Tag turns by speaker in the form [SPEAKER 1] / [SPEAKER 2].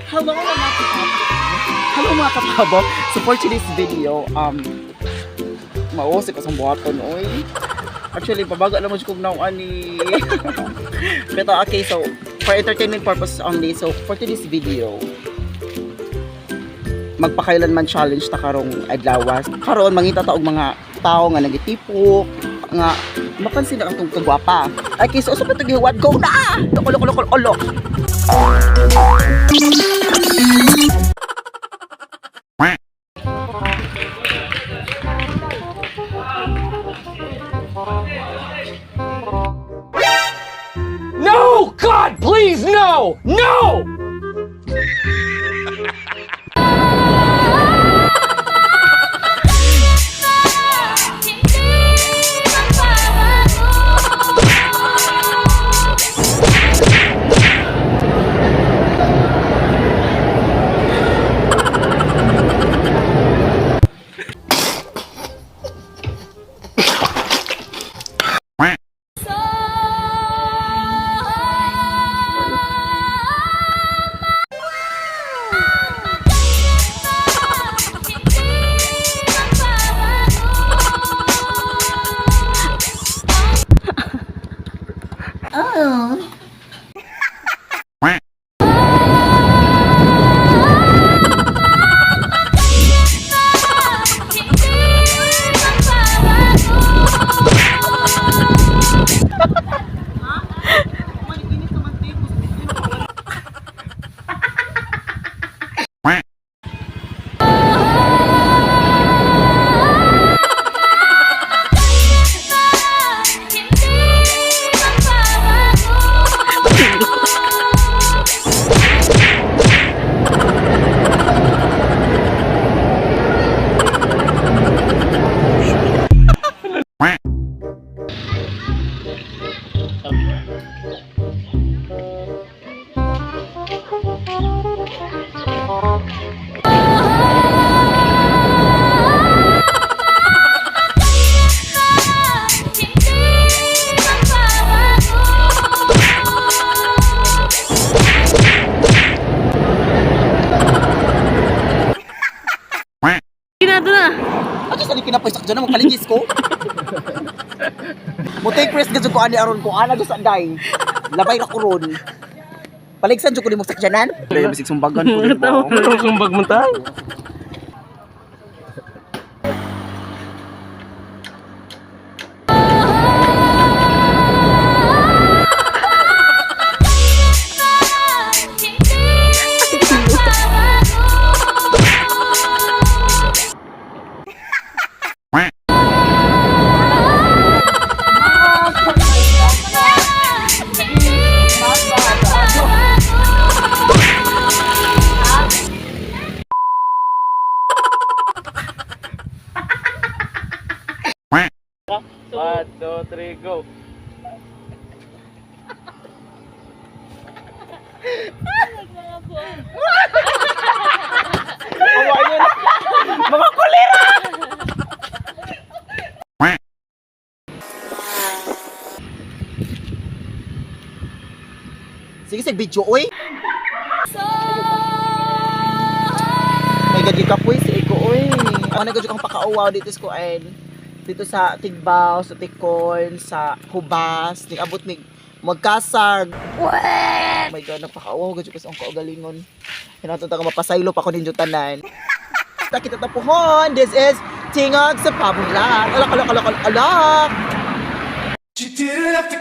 [SPEAKER 1] Hello, mga katabo. Hello, mga katabo. So for today's video, mausik ko sa buhaton, oy. Actually, pabago na mo siya kung nauan ni. Pero okay, so for entertainment purposes only, so for today's video, magpakailanman challenge ta karong adlaw. Karon mangita ta og mga tao nga nagitipok, nga mapansin na atong kagwapa. Okay, so usa pa to gihuwat, go na! Loko loko loko loko.
[SPEAKER 2] No! God, please, no! No!
[SPEAKER 3] Ginado na.
[SPEAKER 1] Ato sa kinapoy sakjo na magpaligis ko. Mo take risk gud ko ani aron ko ana jud sa day. Labay ra ko ron. Paligsan jud ko nimo sakjanan. Dai bisig sumbagan ko nimo.
[SPEAKER 2] Sumbag mo tayo. One, two, three, go.
[SPEAKER 1] Awa niyo na. Mga kolera. Sige sige video oy. May gagi ka po si Iko oy. Ano gagi kang pakauwaw dito sa kuan. Dito sa Tigbao, sa Tikon, sa Hubas, ni abot mig magkasag. Oh my God, napakauwaw gagi ko sa akong kaugalingon. Hinatong ta ka mapasaylo pa ko ninyo tanan. Ta kita tapuhon. This is Tingog sa Pabulak. Alak, alak, alak, alak, alak.
[SPEAKER 2] You didn't have to